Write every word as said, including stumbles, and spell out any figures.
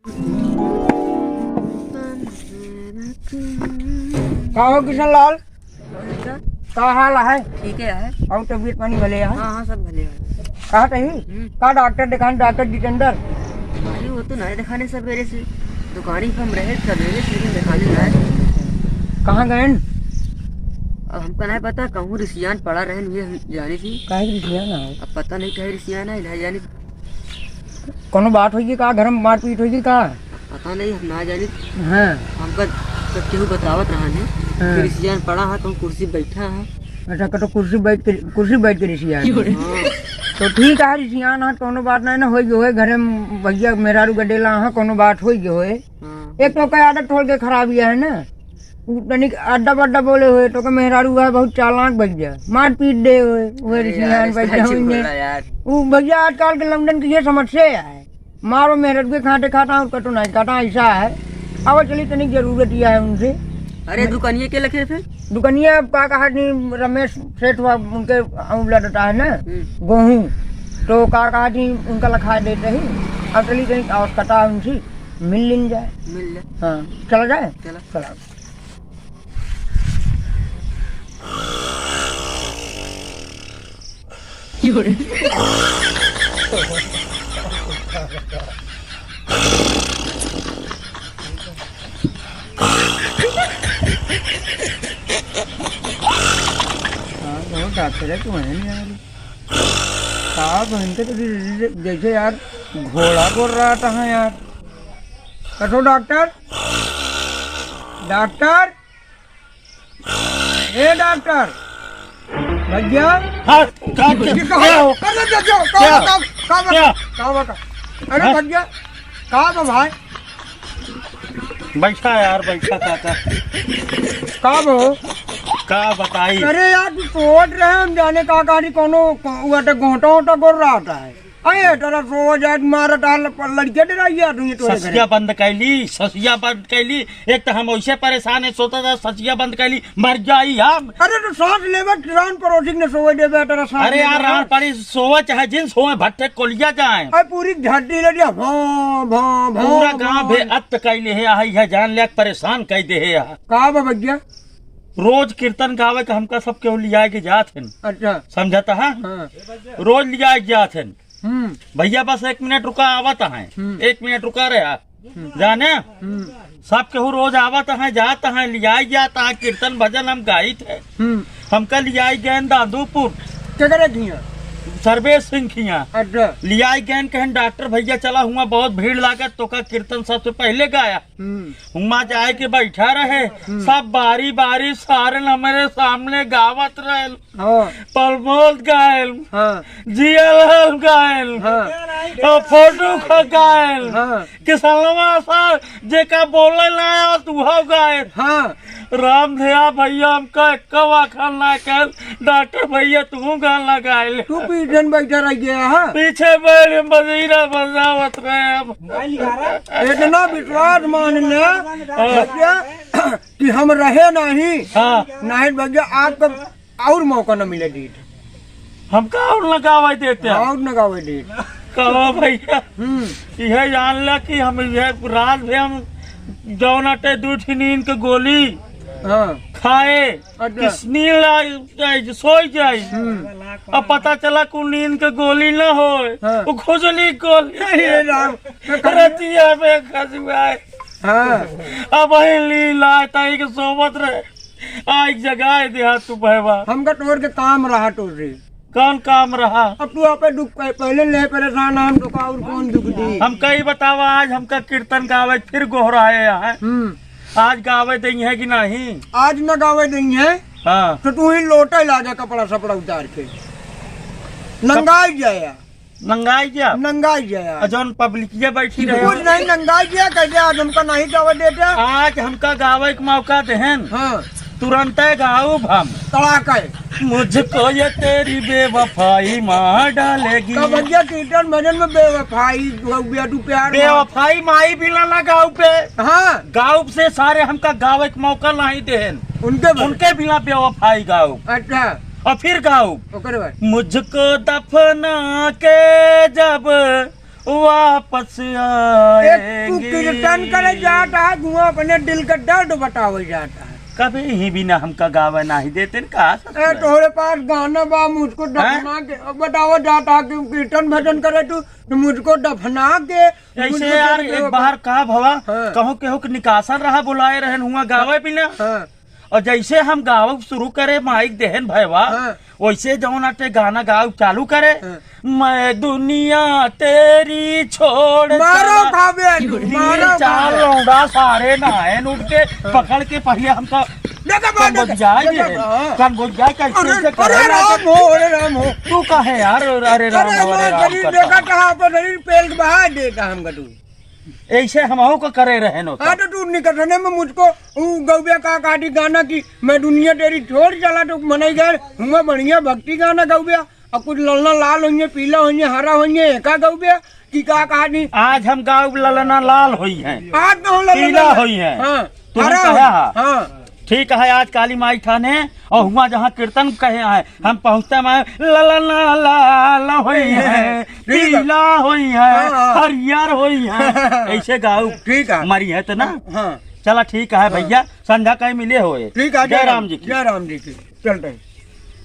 का हो किशन लाल, का हाल है? ठीक है, है। और तबीयत पानी भले है? हाँ, हाँ, सब भले है। कहाँ कहीं? हम्म। का डॉक्टर दिखाने, डॉक्टर जितेंद्र? अरे, वो तो नहीं दिखाने सवेरे से, दुकानी पे हम रहे सवेरे से, लेकिन दिखाने ना आए। कहाँ गए? अब हमका नहीं पता, कहूँ रिसियान पड़ा रहे, नहीं हम जाने की। काहे रिसियान है? अब पता नहीं काहे रिसियान है, नहीं जाने। कोनो बात होइगी का? घर में मारपीट होइगी का? पता नहीं, हम ना जानी। हाँ। हमका सब केहू बतावत रहा है। हाँ। कि रिसियान पड़ा है, कहूँ कुर्सी बैठा है। अच्छा, कतो कुर्सी बैठ के, कुर्सी बैठ के रिसियान है। हाँ। तो ठीक है, रिसियान है, कोनो बात नहीं ना, होई जो है, घरे में भैया मेहरारू गडेला है, कोनो बात होई जो है। हाँ। एक तो का आदत थोड़ के खराब ही है ना। उ तनिक अड्डा बड्डा बोले हुए तो के मेहरारू हुआ बहुत चालाक भैया, मारपीट दे हुए, हुए अरे रिश्तेदार यार, इस बैठे तरह हुए। बोला यार। उ भैया आजकल के लौंडन की ये समस्या है, मारो मेहरारू के खाते खाता और कटो नहीं खाता, ऐसा है। अब चली तनिक जरूरत ही है उनसे। अरे दुकानिया के लखे फिर? दुकानिया अब का कहा जी, रमेश सेठ हुआ उनके उलटता है ना, हम्म। गोहूँ, तो का कहा जी उनका लखा देते ही। अब चली तनिक आवश्यकता है उनसे, मिल लिन जाए। मिल ले। हाँ, चला जाए? चला। चला। हाँ, बहुत डॉक्टर है, क्यों है नहीं आ रही? साहब, इनके तो जैसे, जैसे यार घोड़ा बोल रहा था यार। कठो डॉक्टर, डॉक्टर, ए डॉक्टर, भैया। हाँ, का, का, ये कहाँ? क्या हो? अरे, क्या, क्या, क्या? क्या, क्या, क्या? क्या? अरे, हाँ? भैया, का बा भाई? बैठा यार, बैठा काका। का बा? का बताई? अरे यार, तू सोच रहे हम जाने का कहानी कोनो, को-, वो तो गोटा वोटा गोर रहा था है। अरे, तेरा सोच आज मारा डाल पर लड़के डराइया तू ये तोरे घरे। ससिया बंद कैली, ससिया बंद कैली। एक तो हम वैसे परेशान है, सोचा था ससिया बंद कैली, मर जाई हम। अरे तो सांस लेवे, रान पड़ोसी ने सोवे देवे, तेरा सांस अरे यार, लेवे। रान पड़ी सोवे चाहे जिन सोवे, भट्टे कोलिया जाए। अरे पूरी झड्डी ले लिया, भौं, भौं, भौं, पूरा गांव भौं। बे अत कैले है, आई है जान ले परेशान कई दे है यहाँ। का बा भैया? रोज कीर्तन गावे के हमका सब केहू लिया के जात हन। अच्छा। समझता है? हाँ। रोज लिया के जात हन। हम्म। भैया बस एक मिनट रुका, आवत हैं। हम्म। एक मिनट रुका रहा। हम्म। जाने? हम्म। सब केहू रोज आवत हैं, जात हैं, लियाई जात हैं, कीर्तन भजन हम गाइत है। हम्म। हमका लियाई गए दादूपुर। केकरे खिया? सर्वेश सिंह खिया। अच्छा। लियाई गए, कहन डॉक्टर भैया चला हुआ, बहुत भीड़ लागत, तोका कीर्तन सबसे पहले गाया। हम्म। हुआ जाए के बैठा रहे, हम्म। सब बारी बारी सारन हमारे सामने गावत रहे। हाँ। प्रमोद गायल, हाँ। जियालाल गायल, हाँ। और फोटू खा गायल, हाँ। किसनवा सर जेका बोले ना आवत उहो गायल। हाँ। रामधेया भैया हमका एक्को आखर ना कहल, डॉक्टर भैया तू गाना गायल। तू पीछे में बैठा रह गया, हाँ? पीछे बैठ मजीरा बजावत रहे हम। इतना विश्वास मान ले, हाँ। भैया, कि हम रहे नहीं, हाँ। नहीं भैया, आपका और मौका न मिले डीठ। हमका और न गावे देते। और न गावे डीठ। कहो भैया, हम्म। यह जान ला कि हम यह रात भी हम जौन अटे दू ठी नींद के गोली हाँ। खाए, अच्छा। किस नींद आ जाए, सोई जाए। हम्म। अब पता चला कि नींद के गोली न होए, हाँ। वो खुजली गोली। हे राम। रतिया में खजुआए। हाँ। अब वही लीला ताई के सोवत रहे। आइक जगाए दिया तू भैवा। हमका तोर के काम रहा तोर से। कौन काम रहा? अब तू आपे दुख पह-, पहले ले परेशान, हम तो का और कौन दुख दी? हमका ही बतावा, आज हमका कीर्तन गावे फिर गोहराए है। हम्म। आज गावे देइहैं कि नहीं? आज न गावे देइहैं। हाँ। तो तू ही लोटे लागे कपड़ा सपड़ा उतार के। नंगाई जाया। नंगाई गया? नंगाई गया। और जौन पब्लिकिया बैठी रहे कुछ हो? नहीं, नंगाई गया, कैसे आज हमका नहीं गावे देते? आज हमका गावे के मौका देहन। हाँ। तुरंत गाउब हम। तड़ाक है। मुझको ये तेरी बेवफाई मार डालेगी। तो भैया कीर्तन भजन में बेवफाई हो गया, तू प्यार में। बेवफाई माई बिना ना गाउब पे। हाँ। गाउब से सारे हमका गावे के मौका नहीं देहन। उनके भजन। उनके बिना बेवफाई गाउब। अच्छा। और फिर गाउब। ओकरे बाद? मुझको दफना के जब वापस ए, तू आएंगे। कीर्तन करे जात है, हुआँ अपने दिल का दर्द बतावे जात है। कभी ही बिना हमका गावे नाही देते न का ए, ससुर? तोहरे पास गाना बा, मुझको हैं? दफना के, बतावा जात है कि कीर्तन भजन करे तू, तो मुझको दफना के, ऐसे मुझको यार, दफना एक के। बार का भवा, हाँ। कहूँ केहू के निकासन रहा, बुलाए रहन हुआँ गावे बिना। हाँ। और जैसे हम गावब शुरू करे, माइक देहन भयवा, हाँ। वैसे जौन आटे गाना गाव चालू करे, हाँ। मैं दुनिया तेरी छोड़ मारो चला। खाबे, तीन मारो चार खाबे। लौंडा सारे नहाए उठ के हाँ। पकड़ के पहिया हमका देखा बा, कन बोझ देखा, जाए देखा जे, बा, हाँ। कन बोझ जाए, कैसे अरे, कैसे करे अरे ना राम तो हो, अरे राम हो। तू काहे यार, अरे राम अरे हो, अरे हमार राम शरीर करता देखा है। कहाँ पर शरीर पेल के बहा देता हमका तू। ऐसे हमहू को करे रहे नो हाँ, तो। तो तू निकटने में मुझको ऊ गौबे का काटी गाना की मैं दुनिया तेरी छोड़ चला तो मनई गए हुआ बढ़िया भक्ति गाना गौबे। और कुछ ललना लाल होइए, पीला होइए, हरा होइए, एका गौबे कि का कहानी। आज हम गाउब ललना लाल होई हैं, आज तो ललना पीला लाल। होई हैं। हाँ, तुम हरा कहा होई। हा? हाँ। ठीक है, आज काली माई थाने और हुआ जहाँ कीर्तन कहे हैं, हम पहुँचते में ललना लाल होई है, ठीक है। पीला होई है, हाँ, हाँ। हरियर होई है, ऐसे गाउब। ठीक है। मरी है तो ना? हाँ। चला ठीक है हाँ। भैया, संध्या कहीं मिले होए। ठीक है, जय राम जी की। जय राम जी की। चलते हैं।